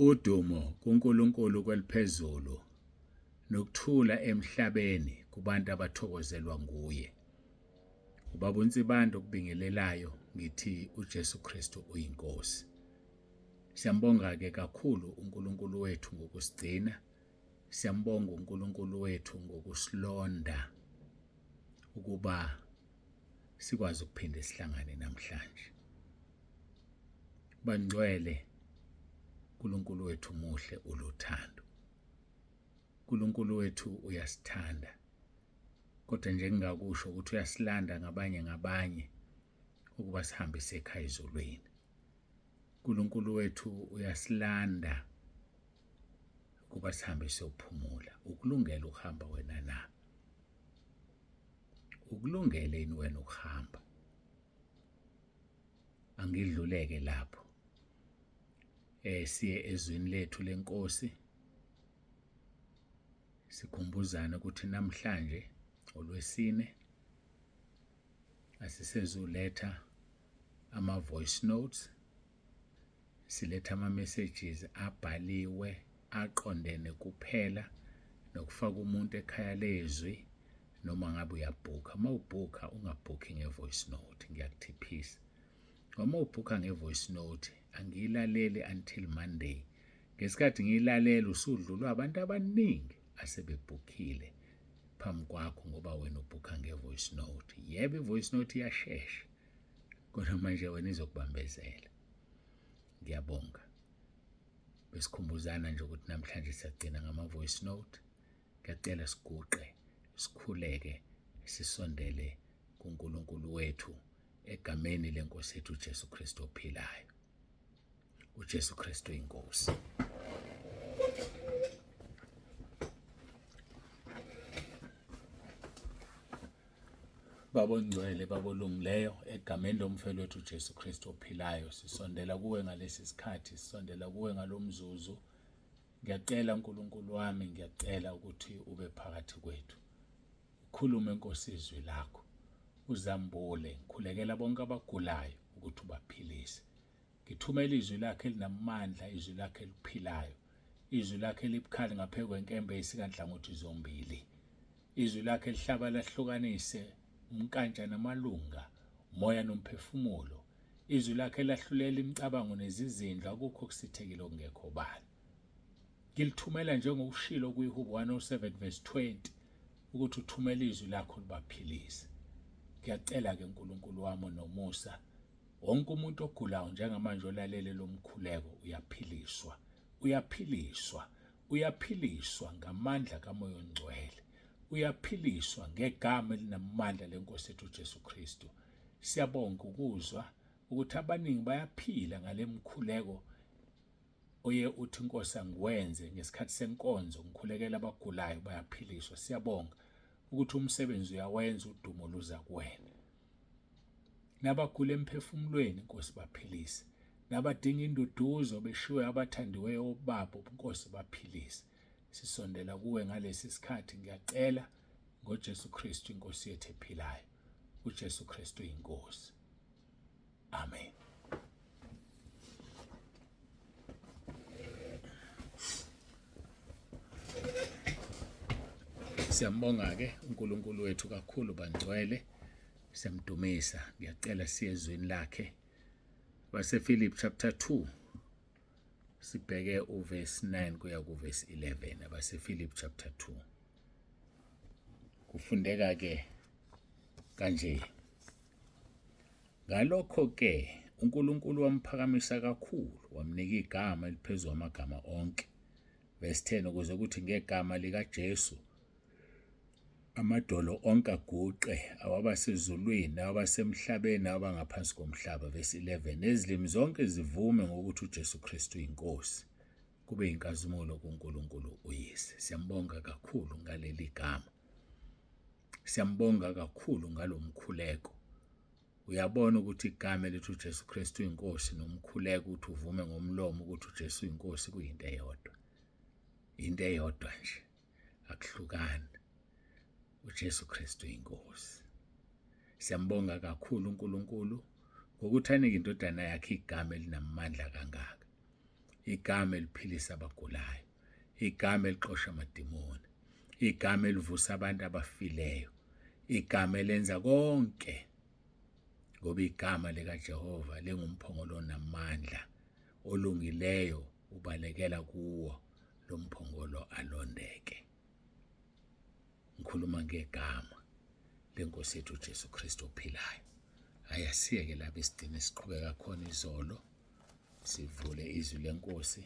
Udumo kuNkulunkulu kweliphezulu nokuthula emhlabeni kubantu abathokozelwa nguye. Ubaba uNsibande okubingelelayo ngithi uJesu Kristu uyiNkosi. Siyambonga-ke kakhulu uNkulunkulu wethu ngokusigcina. Siyambonga uNkulunkulu wethu ngokusilonda ukuba sikwazi ukuphinde sihlangane namhlanje. Bangcwele, uNkulunkulu wethu muhle uluthando. uNkulunkulu wethu uyasithanda. Kodwa nje ngingakusho ukuthi uyasilanda ngabanye ngabanye ukuba sihambe sekhaya ezulwini. uNkulunkulu wethu uyasilanda ukuba sihambe siyophumula. Ukulungela ukuhamba wena na? Ukulungele yini wena ukuhamba? Angidluleke lapho. Siye ezwini lethu lenkosi. Sikhumbuzana ukuthi namhlanje olwesine asisezuletha ama voice notes, siletha ama messages abhaliwe aqondene kuphela nokufaka umuntu ekhaya lezwi noma ngabe uyabhukha. Uma ubhukha ungabhukhi nge-voice note, ngiyakuthiphisa. Uma ubhukha nge-voice note angiyilaleli until Monday. Ngesikhathi ngiyilalela usudlulwa abantu abaningi asebebhukhile phambi kwakho ngoba wena ubhukha nge-voice note. Yebo, i-voice note iyashesha kodwa manje wena izokubambezela. Ngiyabonga. Besikhumbuzana nje ukuthi namhlanje siyagcina ngama-voice note. Ngiyacela siguqe, sikhuleke, sisondele kuNkulunkulu wethu egameni lenkosi yethu uJesu Kristu ophilayo. uJesu Kristu inkosi. Baba ongcwele, Baba olungileyo, egameni lomfelo wethu uJesu Kristu ophilayo, sisondela kuwe ngalesi sikhathi, sisondela kuwe ngalomzuzu. Ngiyacela uNkulunkulu wami, ngiyacela ukuthi ube phakathi kwethu. Ukhulume Nkosi izwi lakho. Uzambule, ngikhulekela bonke abagulayo ukuthi ubaphilise. Ngithumela izwi lakhe elinamandla, izwi lakhe eliphilayo. Izwi lakhe elibukhali ngaphezu kwenkemba eyisika nhlangothi zombili. Izwi lakhe lihlaba lahlukanise umnkantsha namalunga, umoya nomphefumulo. Izwi lakhe lahlulela imicabango nezizindlo, akukho okusithekile okungekho obala. Ngilithumela njengokushilo kwiHubo 107 verse 20 ukuthi uthumele izwi lakho libaphilise. Ngiyacela-ke Nkulunkulu wami onomusa, wonke umuntu ogulayo njengamanje olalele lo mkhuleko uyaphiliswa, uyaphiliswa, uyaphiliswa ngamandla kaMoya oNgcwele, uyaphiliswa ngegama elinamandla lenkosi yethu uJesu Kristu. Siyabonga ukuzwa ukuthi abaningi bayaphila ngale mkhuleko oye uthi Nkosi angiwenze ngesikhathi senkonzo ngikhulekela abagulayo bayaphiliswa. Siyabonga ukuthi umsebenzi uyawenza, udumo luza kuwena. Nabagula emphefumulweni Nkosi baphilise, nabadinga induduzo beshiwe abathandiweyo babo Nkosi baphilise. Sisondela kuwe ngalesi sikhathi, ngiyacela ngoJesu Kristu inkosi yethu ephilayo. uJesu Kristu inkosi. Amen. Siyambonga ke uNkulunkulu wethu kakhulu bangcwele. Siyamdumisa. Ngiyacela siye ezwini lakhe. BaseFilipi chapter 2 sibheke uverse 9 kuya kuverse 11 abaseFilipi chapter 2. Kufundeka ke kanje. Ngalokho-ke uNkulunkulu wamphakamisa kakhulu, wamnika igama eliphezu kwamagama onke. Verse 10 ukuze kuthi ngegama likaJesu amadolo onke aguqe, awabasezulwini, awabasemhlabeni, awabangaphansi komhlaba. Verse 11 nezilimi zonke zivume ngokuthi uJesu Kristu inkosi, kube inkazimulo kuNkulunkulu uYise. Siyambonga kakhulu ngaleli gama. Siyambonga kakhulu ngalomkhuleko. Uyabona ukuthi igama elithi uJesu Kristu inkosi nomkhuleko ukuthi uvume ngomlomo ukuthi uJesu inkosi kuyinto eyodwa. Into eyodwa nje. Akuhlukani. uJesu Kristu inkosi. Siyambonga kakhulu uNkulunkulu ngokuthi anike indodana yakhe igama elinamandla kangaka. Igama eliphilisa abagulayo, igama elixosha amadimoni, igama elivusa abantu abafileyo, igama elenza konke, ngoba igama likaJehova lingumphongolo onamandla, olungileyo ubalekela kuwo lo mphongolo alondeke. Ngikhuluma ngegama lenkosi yethu uJesu Kristu ophilayo. Hayi, asiyeke lapho isigcine siqhubeka khona izolo, sivule izwi lenkosi.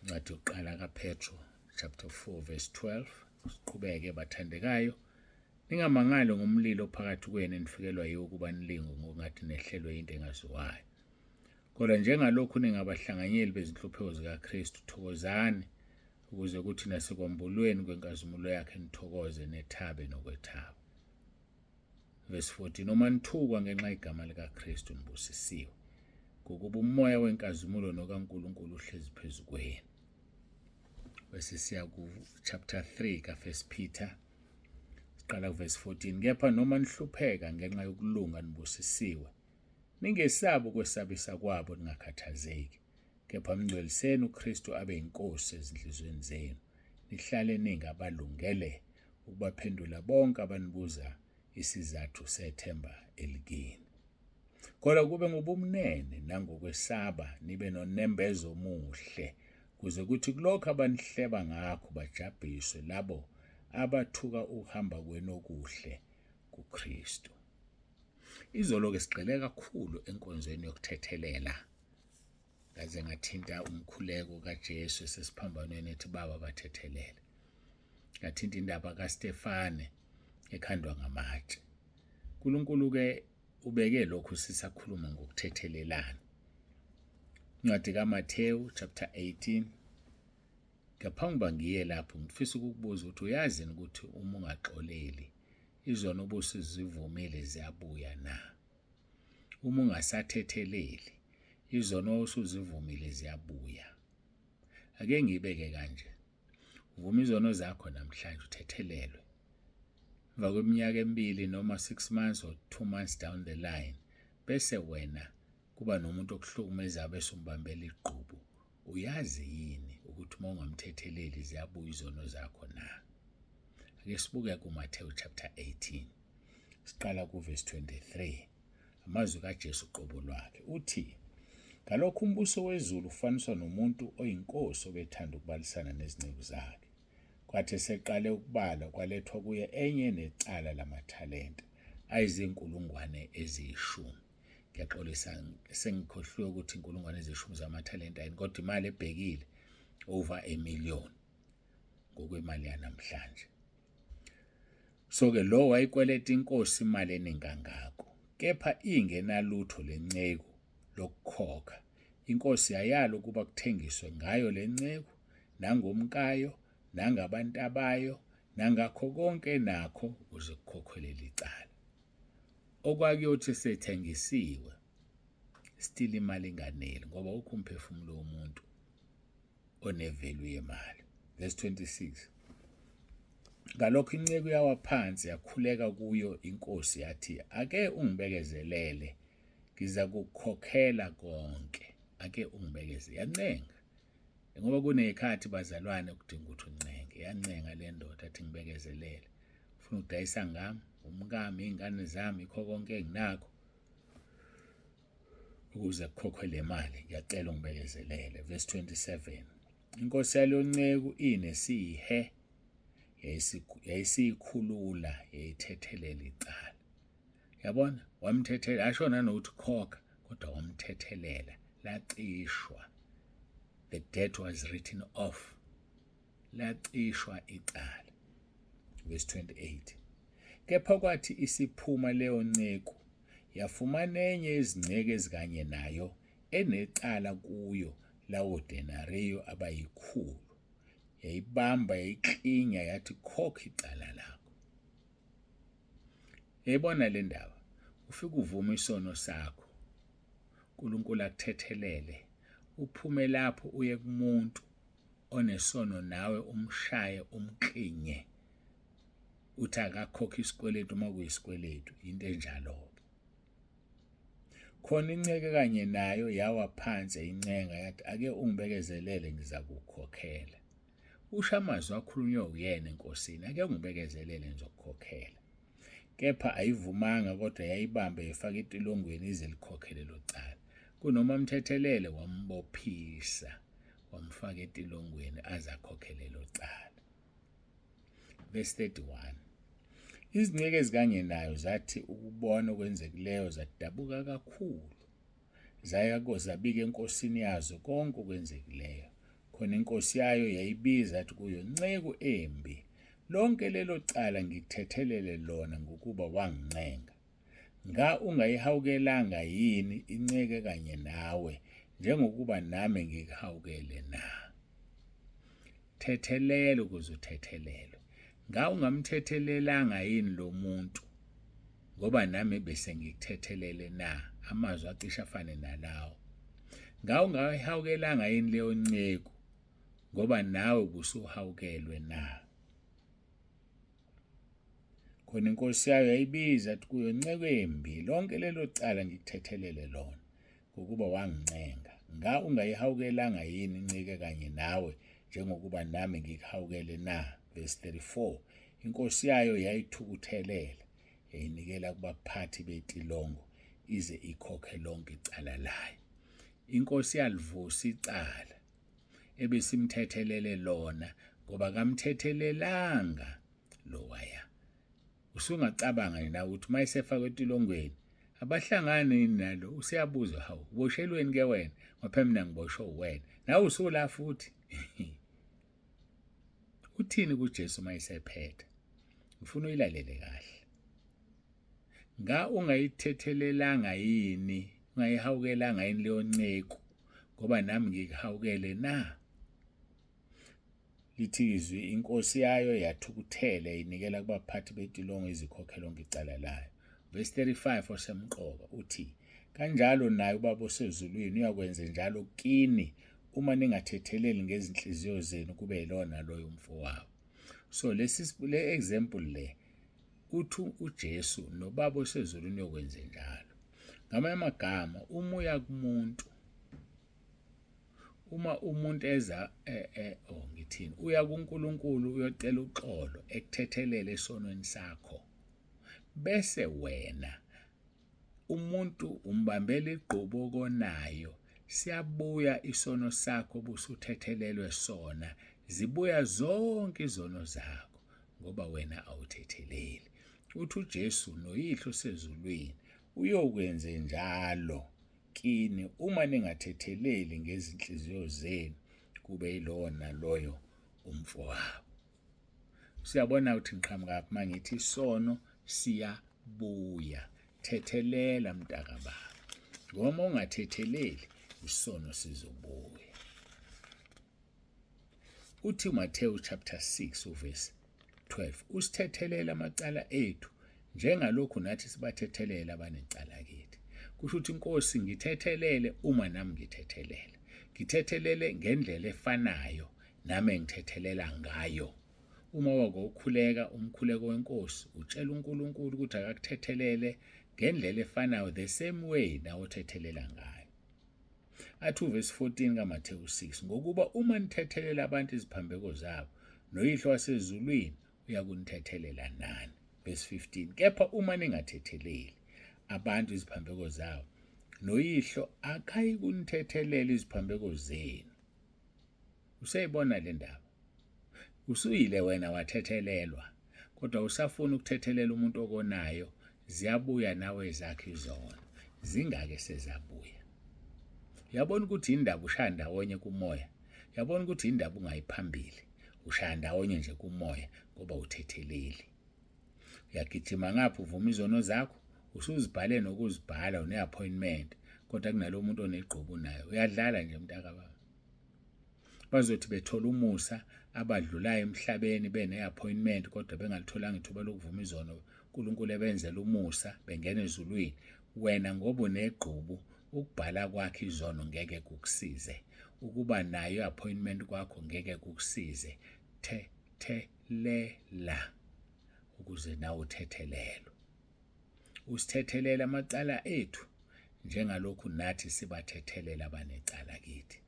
Incwadi yokuqala kaPetro chapter 4 verse 12. Siqhubeke bathandekayo, ningamangali ngomlilo phakathi kwenu enifikelwa yiwo ukuba nilingwe ngokungathi nehlelwe into engaziwayo. Kodwa njengalokhu ningabahlanganyeli bezinhlupheko zikaKristu, thokozani ukuze kuthi nasekwambulweni kwenkazimulo yakhe nithokoze nethabe nokwethaba. Verse 14, uma nithukwa ngenxa yegama likaKristu nibusisiwe, ngokuba umoya wenkazimulo nokaNkulunkulu uhlezi phezu kwenu. Bese siya ku chapter 3 ka First Peter, siqala ku verse 14, kepha noma nihlupheka ngenxa yokulunga nibusisiwe, ningesabi ukwesabisa kwabo, ningakhathazeki, kepha mngcweliseni uKristu abe yinkosi ezinhliziyweni zenu, nihlale ningabalungele ukubaphendula bonke abanibuza isizathu sethemba elikini. Kodwa kube ngobumnene nangokwesaba, nibe nonembeza omuhle, kuze kuthi kulokho abanihleba ngakho bajabhiswe labo abathuka ukuhamba kwenu okuhle kuKristu. Izolo-ke sigxile kakhulu enkonzweni yokuthethelela. Ngaze ngathinta umkhuleko kaJesu esesiphambanweni ethi Baba bathethelele. Ngathinta indaba kaStefane ekhandwa ngamatshe. uNkulunkulu-ke ubeke lokhu sisakhuluma ngokuthethelelana. Incwadi kaMathewu chapter 18. Ngaphambi kuba ngiye lapho ngifisa ukukubuza ukuthi uyazi yini ukuthi uma ungaxoleli izono obusuzivumile ziyabuya na? Uma ungasathetheleli izono osuzivumile ziyabuya. Ake ngibeke kanje, uvuma izono zakho namhlanje uthethelelwe, emva kweminyaka emibili noma 6 months or 2 months down the line, bese wena kuba nomuntu okuhlukumezayo bese umbambela igqubu. Uyazi yini ukuthi uma ungamthetheleli ziyabuya izono zakho na? Ake sibuke kuMathewu chapter 18, siqala kuverse 23, amazwi kaJesu qobo lwakhe. Uthi, ngalokho umbuso wezulu ufaniswa nomuntu oyinkosi obethanda ukubalisana nezinceku zakhe. Kwathi eseqale ukubala kwalethwa kuye enye necala lamathalenta ayizinkulungwane eziyishumi. Ngiyaxolisa, sengikhohliwe ukuthi inkulungwane eziyishumi zamathalenta yini, kodwa imali ebhekile over a million ngokwemali yanamhlanje. So-ke lo wayikweleta inkosi imali eningi kangako, kepha ingenalutho lenceku lokukhokha. Inkosi yayala ukuba kuthengiswe ngayo lenceku nangomkayo nangabantabayo nangakho konke enakho ukuze kukhokhwe leli cala. Okwakuyothi sethengisiwe still imali inganeli, ngoba ukho umphefumulo womuntu onevalue yemali. Verse 26, ngalokho inceku yawa phansi yakhuleka kuyo inkosi yathi, ake ungibekezelele ngiza kukhokhela konke. Ake ungibekezele. Yancenga, ngoba kuney'khathi bazalwane kudinga ukuthi uncenge. Yancenga le ndoda athi ngibekezelele, ufuna ukudayisa ngami, umkami, iy'ngane zami, yikho konke enginakho ukuze kukhokhwe le mali, ngiyacela ungibekezelele. Verse 27, inkosi yaleyo nceku inesihe yayisiyikhulula yayithethelela icala. Yabona, wamthethelela, asho nanokuthi khokha, kodwa wamthethelela, lacishwa. The debt was written off, lacishwa icala. Verse 28, kepha kwathi isiphuma leyo nceku yafumana enye izinceke ezikanye nayo enecala kuyo lawo denariyo abayikhulu, yayibamba yayiklinya yathi khokha icala lakho. Yayibona le ndaba, ufike uvuma isono sakho, uNkulunkulu akuthethelele, uphume lapho uye kumuntu onesono nawe umshaye umklinye, uthi akakhokhe isikweletu uma kuyisikweletu, into enjalo-ke. Khona inceke kanye nayo yawa phansi incenga yathi ake ungibekezelele ngizakukhokhela. Usho amazwi akhulunywe uyena enkosini, ake ungibekezelele ngizokukhokhela. Kepha ayivumanga kodwa yayibambe yifaka etilongweni ize likhokhe lelo cala. Kunoma amthethelele wambophisa wamfaka etilongweni aze akhokhe lelo cala. Verse 31. Izinceku ezikanye nayo zathi ukubona okwenzekileyo zadabuka kakhulu. Zaya zabika enkosini yazo konke okwenzekileyo. Khona inkosi yayo yayibiza yathi kuyo, Nceku embi, lonke lelo cala ngikuthethelele lona ngokuba wangincenga. Nga ungayihawukelanga yini inceke kanye nawe njengokuba nami ngikuhawukele na? Thethelela ukuze uthethelelwe. Nga ungamthethelelanga yini lo muntu ngoba nami bese ngikuthethelele na? Amazwi acishe afane nalawo. Nga ungayihawukelanga yini leyo nceku ngoba nawe ubusuhawukelwe na? Khona inkosi yayo yayibiza athi kuyo, Nceku embi, lonke lelo cala ngikuthethelele lona, ngokuba wangincenga. Nga ungayihawukelanga yini incike kanye nawe, njengokuba nami ngikuhawukele na? Verse 34. Inkosi yayo yayithukuthelele, yayinikela kubaphathi betilongo ize ikhokhe lonke icala layo. Inkosi yalivusa icala ebesimthethelele lona ngoba kamthethelelanga lowaya. Usungacabanga nje nawe ukuthi uma esefakwe etilongweni abahlangani yini nalo useyabuza hawu uboshelweni ke wena ngoba mina ngiboshwe uwena nawe usula futhi. Uthini kuJesu uma esephetha? Ngifuna uyilalele kahle. Nga ungayithethelelanga yini, ungayihawukelanga yini leyo nceku ngoba nami ngikuhawukele na? Lithi izwi inkosi yayo yathukuthela inikela kubaphathi betilongo izikhokhe lonke icala layo. Verse 35 osemqoka uthi kanjalo naye ubaba osezulwini uyakwenze njalo kini uma ningathetheleli ngezinhliziyo zenu kube yilona loyo umfowabo. So lesi le example le uthi uJesu noBaba osezulwini uyokwenze njalo. Ngamanye amagama uma uya kumuntu uma umuntu eza eh, eh, oh ngithini uya kuNkulunkulu uyocela uxolo ekuthethelele esonweni sakho bese wena umuntu umbambela igqubu okonayo siyabuya isono sakho busuthethelelwe sona zibuya zonke izono zakho ngoba wena awuthetheleli uthi uJesu noyihlo sezulwini uyokwenze njalo kini uma ningathetheleli ngezinhliziyo zenu kube yilowo naloyo umfowabo. Siyabona ukuthi ngiqhamukaphi uma ngithi isono siyabuya. Thethelela mntakababa. Ngoba uma ungathetheleli isono sizobuya. Uthi uMathewu chapter 6 uverse 12 usithethelele amacala ethu njengalokhu nathi sibathethelela abanecala kithi. Kusho ukuthi inkosi ngithethelele uma nami ngithethelela. Ngithethelele ngendlela efanayo nami engithethelela ngayo. Uma wake ukhuleka umkhuleko wenkosi utshela uNkulunkulu ukuthi akakuthethelele ngendlela efanayo the same way nawe othethelela ngayo. Athi uvesi 14 kaMathewu 6 ngokuba uma nithethelela abantu iziphambeko zabo noyihlo wasezulwini uyakunithethelela nani. Verse 15 kepha uma ningathetheleli abantu iziphambeko zabo noyihlo akayikunithethelela iziphambeko zenu. Useyibona le ndaba. Usuyile wena wathethelelwa kodwa usafuna ukuthethelela umuntu okonayo ziyabuya nawe ezakhe izono zingake sezabuya. Uyabona ukuthi indaba ushaya ndawonye kumoya. Uyabona ukuthi indaba ungayiphambili ushaya ndawonye nje kumoya ngoba uthetheleli. Uyagijima ngapha uvuma izono zakho usuzibhale nokuzibhala une-appointment kodwa kunalo muntu onegqubu naye uyadlala nje mntakababa. Bazothi bethola umusa abadlulayo emhlabeni bene-appointment kodwa bengalitholanga ithuba lokuvuma izono uNkulunkulu ebenzela umusa bengena ezulwini wena ngoba unegqubu ukubhala kwakhe izono ngeke kukusize ukuba nayo i-appointment kwakho ngeke kukusize thethelela ukuze nawe uthethelelwe. Usithethelela amacala ethu Njengalokhu nathi sibathethelela abanecala kithi.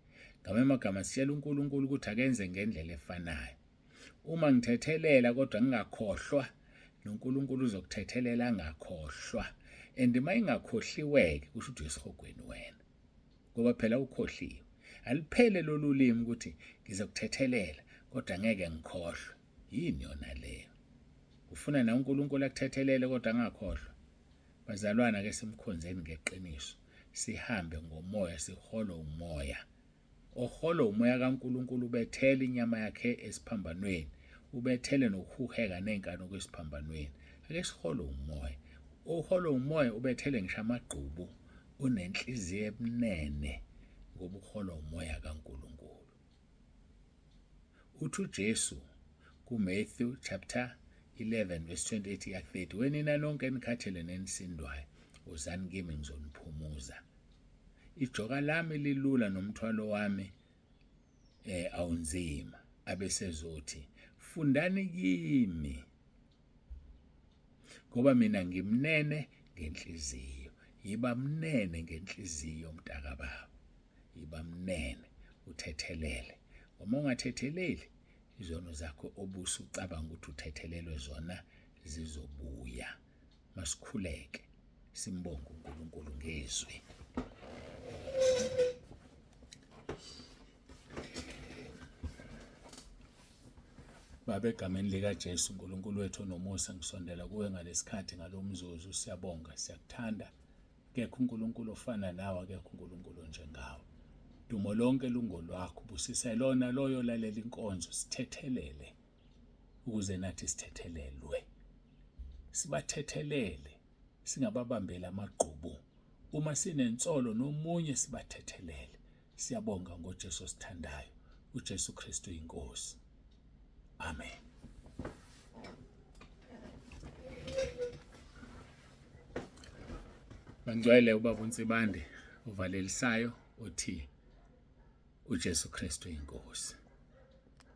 Ngamanye amagama sitshela uNkulunkulu ukuthi akenze ngendlela efanayo. Uma ngithethelela kodwa ngingakhohlwa, noNkulunkulu uzokuthethelela angakhohlwa. And uma ingakhohliweke kusho ukuthi uyisihogweni wena. Ngoba phela ukhohliwe. Aliphele lolu limi ukuthi ngizokuthethelela kodwa ngeke ngikhohlwe. Yini yona leyo? Ufuna na uNkulunkulu akuthethelele kodwa angakhohlwa? Bazalwana ke simkhonzeni ngeqiniso, sihambe ngomoya, siholwe umoya. Oholwa umoya kaNkulunkulu ubethele inyama yakhe esiphambanweni, ubethele nokuhuheka nenkanuko esiphambanweni. Ake siholwe umoya. Oholwa umoya ubethele ngisho amagqubu, unenhliziyo ebunene ngoba uholwa umoya kaNkulunkulu. Uthi uJesu kuMatthew chapter 11 verse 28 ya 30, wenina nonke enikhathele nenisindwayo, wozani kimi ngizoniphumuza. Ijoka lami lilula nomthwalo wami awunzima. Abesezothi, fundani kimi ngoba mina ngimnene ngenhliziyo. Yiba mnene ngenhliziyo mntakababa, yiba mnene uthethelele. Uma ungathetheleli izono zakho obusucabanga ukuthi uthethelelwe zona zizobuya. Masikhuleke simbonge uNkulunkulu ngezwi. Baba, egameni likaJesu uNkulunkulu wethu onomusa, ngisondela kuwe ngalesikhathi ngalomzuzu. Siyabonga, siyakuthanda. Akekho uNkulunkulu ofana nawe, akekho uNkulunkulu onjengawe. Dumo lonke lungolwakho. Busisa lona loyo lalela inkonzo, sithethelele ukuze nathi sithethelelwe. Sibathethelele, singababambeli amagqubu. Uma sinensolo nomunye sibathethelele. Siyabonga ngoJesu osithandayo, uJesu Kristu inkosi. Amen. Bangcwele, ubaba uNsibande uvalelisayo uthi uJesu Kristu inkosi.